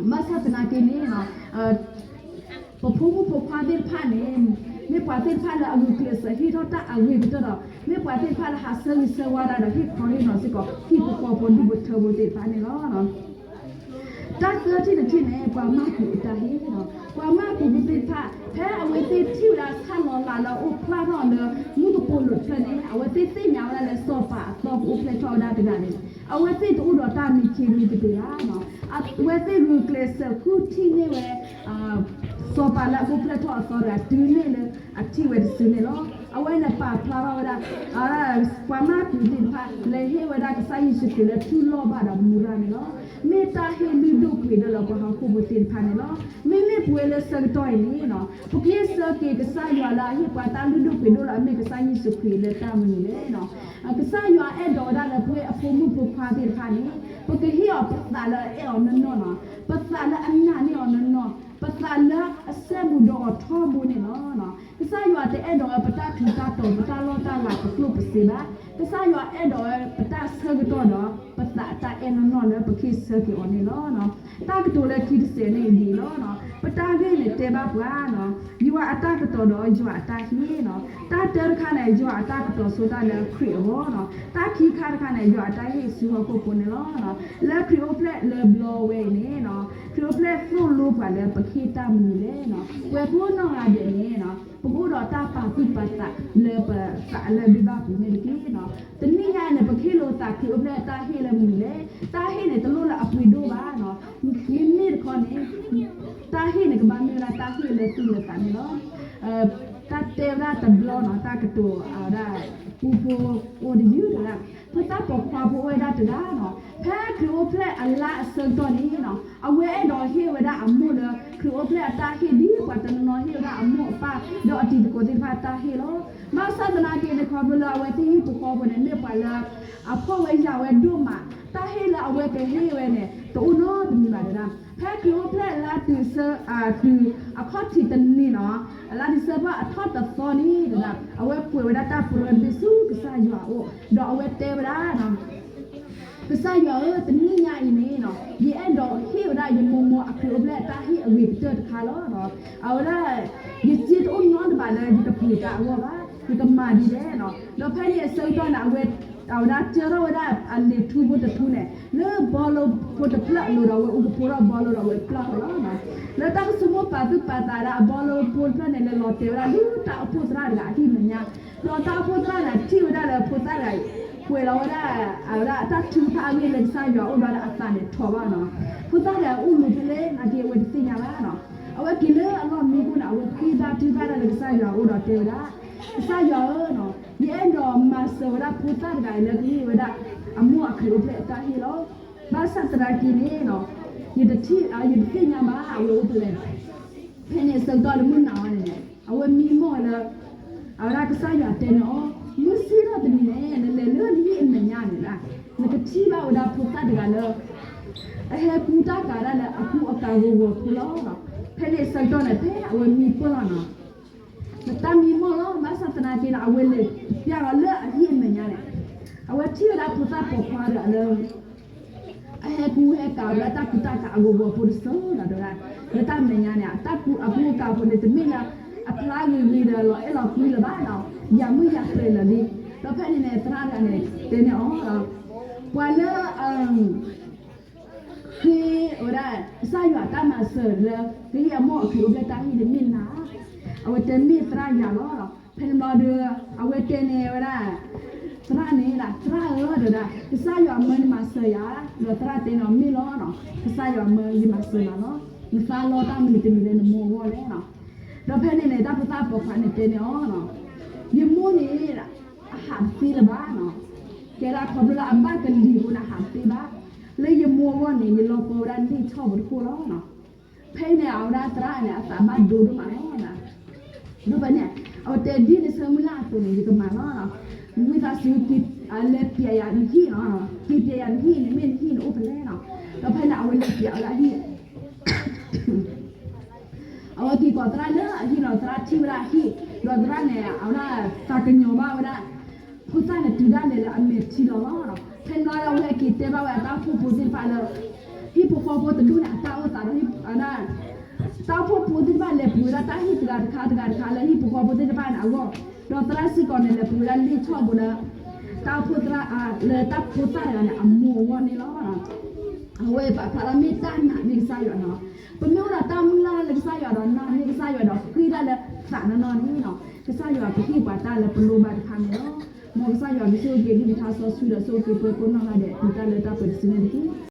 ဘၣ်ဆၣ်သနာ်က့န့ၣ် ပဖိမုၣ်ဖိခွါသ့ၣ်တဖၣ်န့ၣ် မ့ၢ်ပှၤသ့ၣ်တဖၣ်လၢအဂုာ်ကျဲးစၢးဟ့ၣ်ထီၣ်တၢ်အဂ့ၤကတၢၢ်ဒီး မ့ၢ်ပှၤသ့ၣ်တဖၣ်လၢဟးဆၢဂ့ၤဆၢဝါဒၣ်ဒီးဟ့ၣ်ခီဟ့ၣ်နီၤစ့ၢ်ကီး ဟံၣ်ဖိဃီဖိဒူၣ်ဖိထၢဖိသ့ၣ်တဖၣ်န့ၣ်လီၤ. တၢ်သၢထံၣ်တထံၣ်န့ၣ် ပှၤမၢ်ကူးအတၢ်ဟ့ၣ်လီၤ. ပှၤမၢ်ကူးဖိသ့ၣ်တဖၣ် ဖဲအဝဲသ့ၣ်ထံၣ်ဝဲဒၣ်ဆၣ်လီၤလးလၢအအိၣ်ဖျါထီၣ်လၢမူကပိာ်လိၤတဖျၢၣ်န့ၣ် အဝဲသ့ၣ်သ့ၣ်ညါဝဲဒၣ်လၢစီၤပၤအသီကအိၣ်ဖျဲၣ်ထီၣ်ဝဲဒၣ်တဂၤန့ၣ် အဝဲသ့ၣ်တအိၣ်ဒီးတၢ်မံခ့မံတပ့ၤဘၣ်. အဝဲသ့ၣ်ဂုာ်ကျဲးစၢးဃုထံၣ်န့ၢ်ဝဲ စီၤပၤလၢအကအိၣ်ဖျဲၣ်ထီၣ်အသီတဂၤ တုၤမ့ၢ်လၢအထံၣ်ဝဲတစုန့ၣ်လီၤ. အဝဲန့ၣ်ပာ်ဖျါထီၣ်ဝဲဒၣ် ပှၤမၢ်ကူးသ့ၣ်တဖၣ် လဲၤဟ့ၣ်ဝဲဒၣ်ကစၢ်ယ့ၣ်ၡူးခရံာ်လၢထူလီၢ်ဘၣ်ဒီးမူရၢ်န့ၣ်လီၤ. မ့ၢ်တၢ်ဟ့ၣ်လုၢ်ဒိၣ်ပှ့ၤဒိၣ်လၢပှၤဟီၣ်ခိၣ်ဖိသ့ၣ်တဖၣ်န့ၣ်လီၤ. မ့မ့ၢ်ပဝဲလၢဆၢကတီၢ်အံၤန့ၣ် ပကဟ့ၣ်ဆၢက့ၤကစၢ်ယွၤလၢအဟ့ၣ်ပှၤတၢ်လုၢ်ဒိၣ်ပှ့ၤဒိၣ်လၢအမ့ၢ်ကစၢ်ယ့ၣ်ၡူးခရံာ်လၢတၢ်မနုၤလဲၣ်. ကစၢ်ယွၤအဲၣ်ဒိးဝဲဒၣ်လၢပဝဲအဖိမုၣ်ဖိခွါသ့ၣ်တဖၣ်န့ၣ် ပကဟ့ၣ်အီၤပသးလၢအအဲၣ်အီၤနီၢ်နီၢ်နီၤ, ပသးလၢအနာ်န့ၢ်အီၤနီၢ်နီၢ်, ပသးလၢအစဲဘူးဒီးအီၤထီဘိန့ၣ်လီၤ. ကစၢ်ယွၤတအဲၣ်ဒိးဝဲပတၢ်ထူးတၢ်တီၤ ပတၢ်လီၢ်တၢ်လၤ ပကျိၣ်ပစ့ဘၣ်. ကစၢ်ယွၤအဲၣ်ဒိးဝဲပတၢ်ဆၢကတီၢ်ဒီး ပသးအတၢ်အဲၣ်နီၢ်နီၢ်လၢပကဟ့ၣ်ဆၢက့ၤအီၤန့ၣ်လီၤ. တၢ်ကတိၤလၢခံတစဲးန့ၣ်ဒ်အံၤလီၤ. ပတၢ်ဂ့ၢ်န့ၣ်တဲဘၣ်ပှၤ ယွၤအတၢ်ကတိၤဒီးယွၤအတၢ်ဟ့ၣ်နီၤ. တၢ်တၢတခါန့ၣ် ယွၤအတၢ်ကတိၤဆိတၢ်လၢခရံာ်အဂီၢ်နီၤ. တၢ်ခံခါတခါန့ၣ် ယွၤအတၢ်ဟ့ၣ်ဆူဟီၣ်ခိၣ်ဖိန့ၣ်လီၤ. လၢခရံာ်အိၣ်ဖျဲၣ်လၢဘျီဝဲအံၤန့ၣ်နီၤ, ခရံာ်အိၣ်ဖျဲၣ်သိၣ်လိပှၤလၢပကဟ့ၣ်တၢ်မနုၤလဲၣ်နီၤ. ပဝဲကိးနီၢ်ဂၤဒဲးန့ၣ်နီၤ, ပကအိၣ်ဒီးတၢ်ပာ်သူၣ်ပာ်သးလၢပသးလၢဒုးဘၣ်ပူၤန့ၣ်တက့ၢ်နီၤ. တနံၣ်ညါအံၤန့ၣ် ပကဟ့ၣ်လိာ်သးခရံာ်အိၣ်ဖျဲၣ်အတၢ်ဟ့ၣ်လၢမနုၤလဲၣ်. တၢ်ဟ့ၣ်န့ၣ် တလိၣ်လၢအပှ့ၤဒိၣ်ဘၣ်နီၤ. မ့မ့ၢ်တခီန့ၣ် တၢ်ဟ့ၣ်န့ၣ် ကဘၣ်မ့ၢ်ဝဲဒၣ်တၢ်ဟ့ၣ်လၢသူၣ်လၢသးန့ၣ်လီၤ. တၢ်တဲဝဲဒၣ်တဘျီနီၤ, တၢ်ကတိၤဝဲဒၣ် ပူဖိအိၣ်တယုၢ်တဂၤ, ဖိသၣ်ပိာ်ခွါဖိအိၣ်ဝဲဒၣ်တဂၤနီၤ. ဖဲခရံာ်အိၣ်ဖျဲၣ်အလါအဆၢကတီၢ်န့ၣ်နီၤ, အဝဲအဲၣ်ဒိးဟ့ၣ်ဝဲဒၣ်အမိၢ်လၢ ခရံာ်အိၣ်ဖျဲၣ်အတၢ်ဟ့ၣ်ဒ်ပှၤတနီၤနီၤဟ့ၣ်ဝဲဒၣ်အမိၢ်အပၢ် ဒီးအတံၤသကိးသ့ၣ်တဖၣ်တၢ်ဟ့ၣ်လီၤ. ဘၣ်ဆၣ်သနာ်က့န့ၣ် ခီဖျိလၢအဝဲသ့ၣ်ဟံၣ်ဖိဃီဖိန့ၣ် မ့ၢ်ပှၤလၢ အဖှီၣ်ဝဲယာ်ဝဲဒိၣ်မး, တၢ်ဟ့ၣ်လၢအဝဲကဟ့ၣ်ဝဲန့ၣ် တအိၣ်နီတမံၤဘၣ်တဒၣ်. ဖဲခရံာ်အိၣ်ဖျဲၣ်လါတုၤဆၢ တုၤအခီၣ်ထံးတနံၤနီၤ, လါဒံၣ်စ့ဘၢၣ်အထီၣ်တသီန့ၣ်တဒၣ်, အဝဲကွဲးဝဲဒၣ်တၢ်ပြၢတဘ့ၣ်ဆူကစၢ်ယွၤအအိၣ်, ဒီးအဝဲတဲဝဲဒၣ် ကစၢ်ယွၤဧၢ, တနံၣ်ညါအံၤန့ၣ်နီၤ, ယအဲၣ်ဒိးဟ့ၣ်ဝဲဒၣ်ယမိၢ်မိၢ်အခရံာ်အိၣ်ဖျဲၣ်အတၢ်ဟ့ၣ်အဂ့ၤကတၢၢ်တခါလီၤ. အဝဲဒၣ် ယစ့တအိၣ်နီတဘ့ၣ်လၢယကပှ့ၤတၢ်အဂီၢ်ဘၣ်, ယကမၤဒ်လဲၣ်နီၤ. ဒီးဖဲန့ၣ်အဆၢကတီၢ်န့ၣ် အဝဲ အဝဲဒၣ်ကၢထီၣ်ဝဲဒၣ်အလံာ်ထူဖိတထူန့ၣ် လၢဘီလိဖိတဖျၢၣ်အလိၤဒီး အဝဲအိၣ်ကပိထီၣ်ဘီလိဒီးအဝဲပျၢ်ထီၣ်လီၤ. လၢတၢ်ကဆိကမိၣ်ပာ်သူၣ်ပာ်သးဒၣ်အဘီလိဖိတဖျၢၣ်န့ၣ် လဲၤလီၤတဲာ်ဝဲဒၣ်လၢတၢ်အိၣ်ဖှိၣ်သရၣ်တဂၤအဟံၣ်မဲာ်ညါ, ဒီးတၢ်အိၣ်ဖှိၣ်သရၣ်န့ၣ် ထံၣ်ဝဲဒၣ်လၢဖိသၣ်တဂၤအံၤ ကွဲးလီၤဝဲဒၣ် အဝဲဒၣ်တၢ်ထုကဖၣ်အဂ့ၢ်လၢကစၢ်ယွၤအအိၣ်ဒီးအသးန့ၣ်ထီၣ်ဘၣ်နီၤ. ဖိသၣ်တဂၤအိၣ်လူၤဖဲလဲၣ်နာ်က့ အဝဲတသ့ၣ်ညါဘၣ်နီၤ. အဝဲက့ၤလၢအလီၢ်မံခိၣ်န့ၣ် အဝဲဃ့ဘါထုကဖၣ်ဒၣ်လၢကစၢ်ယွၤအအိၣ်ဒီးတဲဝဲဒၣ်, ကစၢ်ယွၤဧၢ, ယအဲၣ်ဒိးမၤစၢၤဝဲဒၣ်ဖိသၣ်တဂၤအံၤလၢကဟ့ၣ်ဝဲဒၣ် အမိၢ်အခရံာ်အိၣ်ဖျဲၣ်အတၢ်ဟ့ၣ်လီၤ. ဘၣ်ဆၣ်သနာ်က့န့ၣ် ယတထံၣ် ယတသ့ၣ်ညါဘၣ် အဝဲအိၣ်ဖဲလဲၣ်. ဖဲန့ၣ်ဆၢကတီၢ်လၢမုၢ်နၤအီၤန့ၣ်န့ၣ် အဝဲမံမီၢ်လၢ အဝဲဒၣ်ကစၢ်ယွၤတဲန့ၣ်အီၤ, မုၢ်ဆ့ၣ်ထီၣ်တနံၤန့ၣ် နလဲၤလၢနဟံၣ်အမဲာ်ညါန့ၣ်ဒၣ်, နကထံၣ်ဘၣ်ဝဲဒၣ်ဖိသၣ်တဂၤလၢ အဟဲကူတၢ်ကၤဒၣ်လၢအကူအကၤဂီၤဂီၤဖိလီၤ. ဖဲန့ၣ်ဆၢကတီၢ်န့ၣ် ဖဲအဝဲမံပၢၢ်လီၤနီၤ နတၢ်မံမီၢ်လီၤ. ဘၣ်ဆၣ်သနာ်က့န့ၣ် အဝဲလဲၤပျၢ်လီၤလၢအဟံၣ်အမဲာ်ညါန့ၣ်, အဝဲထံၣ်ဝဲဒၣ်ဖိသၣ်ပိာ်ခွါတဂၤလၢ အဟဲကူဟဲကၤဝဲဒၣ်တၢ်ကူတၢ်ကၤအဂီၤဂီၤဖိတစိၤဒီး တဝဲဒၣ် လၢတၢ်မဲာ်ညါန့ၣ် တၢ်ကူအကူအကၤဖိန့ၣ် တမ့ၢ်လၢအဖျါဂ့ၤဂ့ၤဒီးလီၤအဲၣ်လီၤကွံလၢၤဘၣ်ဒီး ယၤမုၢ်ယၤဖျဲးလၢာ်လံ. ဒီးဖဲန့ၣ်န့ၣ် သရၣ်တဂၤန့ၣ် တဲန့ၢ်အီၤ ပှၤလၢ ဃ့ဝဲဒၣ် ကစၢ်ယွၤတၢ်မၤစၢၤလၢ ကဟ့ၣ်အမိၢ်အခံအိၣ်ဖျဲၣ်တၢ်ဟံၣ်န့ၣ်မ့ၢ်နၤ, အဝဲတဲမ့ၢ်သရၣ်ယၤလီၤ. ဖဲန့ၣ်ဘျီဒီး အဝဲတဲန့ၢ်ဝဲဒၣ် သရၣ်န့ၣ်ဒၣ် သရၣ်ဧၢ တဲဝဲဒၣ် ကစၢ်ယွၤမၢနမၤစၢၤယၤ, ဒီးသရၣ်တဲန့ၢ်အီၤမ့ၢ်လီၤနီၤ, ကစၢ်ယွၤမၢယမၤစၢၤနၤလီၤ. နသးလီတၢ်မနုၤတမံၤလၢနမိၢ်အဂီၢ်လဲၣ်နီၤ. ဒီးဖဲန့ၣ်န့ၣ် တၢ်ဖိသၣ်ပိာ်ခွါန့ၣ်တဲန့ၢ်အီၤနီၤ, ယမိၢ်န့ၣ် အဟးတသ့လၢၤဘၣ်နီၤ, ကဲဒၣ်ခီဖျိလၢအဘၣ်ကလံၤအဃိန့ၣ် အဟးတသ့ဘၣ်, လၢယမိၢ်အဂီၢ်န့ၣ် ယလီၤကီဝဲဒၣ်လ့ၣ်ဆီၣ်ဖိတခိၣ်လီၤနီၤ. ဖဲန့ၣ် အဝဲဒၣ်သရၣ်န့ၣ် အသးဘၣ်ဒိဒိၣ်မးလီၤ. ဒီးဖဲန့ၣ် အဝဲတဲဒ်နဆၢမုၢ်လၢ်အသိးန့ၣ် ယကမၤလီၤ. ဝံသးစူၤ က့ၤလဲၤပျဲယၤနဟံၣ်နီၤ, က့ၤပျဲယၤနဟံၣ်န့ၣ် မ့ၢ်နဟံၣ်န့ၣ်အိၣ်ဖဲလဲၣ်နီၤ. ဒီးဖဲန့ၣ် အဝဲလဲၤပျဲဝဲဒၣ်ဟံၣ် အဝဲက့ၤကိးသရၣ်လၢအဟံၣ်နီၤ, သရၣ်ထံၣ်ဝဲဒၣ်အဟံၣ်, ဒီးသရၣ်န့ၣ် အဝဲဒၣ်သးကညီၤဘၣ်ဝဲဒၣ် ဖိသၣ်န့ၣ်တုၤဒၣ်လဲာ်လၢအမဲာ်ထံလီၤလီၤ. ဖဲန့ၣ်လီၤဒီး အဝဲဟဲက့ၤတဲဘၣ်ဝဲဒၣ်တၢ်အိၣ်ဖှိၣ်ဖိသ့ၣ်တဖၣ်လၢ ဟံၣ်ဖိဃီဖိတဒူၣ်န့ၣ် အတၢ်အိၣ်သးဒီး တၢ်အိၣ်ဖှိၣ်ဖိသ့ၣ်တဖၣ်လဲၤပှ့ၤဝဲဒၣ်တၢ်ဟံၣ်တဂၤတခါတဂၤတခါလၢဟံၣ်ဖိဃီဖိသ့ၣ်တဖၣ်န့ၣ်အဂီၢ်, ဒီးသရၣ်စ့ၢ်ကီးန့ၣ် လဲၤပှ့ၤဝဲဒၣ်လ့ၣ်ဆီၣ်ဖိလၢ တၢ်အိၣ်ဖှိၣ်သရၣ် လၢတၢ်ဖိသၣ်တဂၤန့ၣ် အမိၢ်အဂီၢ်န့ၣ်လီၤ. အဝဲပာ်ဖျါလၢမ့ၢ်တၢ်နာ်န့ၢ်ကစၢ်ယွၤနီၤ. ပမ့ၢ်အိၣ်ဒီးတၢ်မုၢ်လၢ်လၢကစၢ်ယွၤဒီးနာ်န့ၢ်ကစၢ်ယွၤဒီးဃ့ဒၣ်လၢသးနီၢ်နီၢ်န့ၣ်နီၤ, ကစၢ်ယွၤကဟ့ၣ်ပှၤတၢ်လၢပလိၣ်ဘၣ်တဖၣ်န့ၣ်လီၤ. မ်ကစၢ်ယွၤကဆိၣ်ဂ့ၤက့ၤဂံၢ်ထါစီဆှံဒီးဆိၣ်ဂ့ၤက့ၤပှၤကိးနီၢ်ဂၤဒဲး တုၤတၢ်လၢတၢ်ပှဲၤတစုန့ၣ်တက့ၢ်.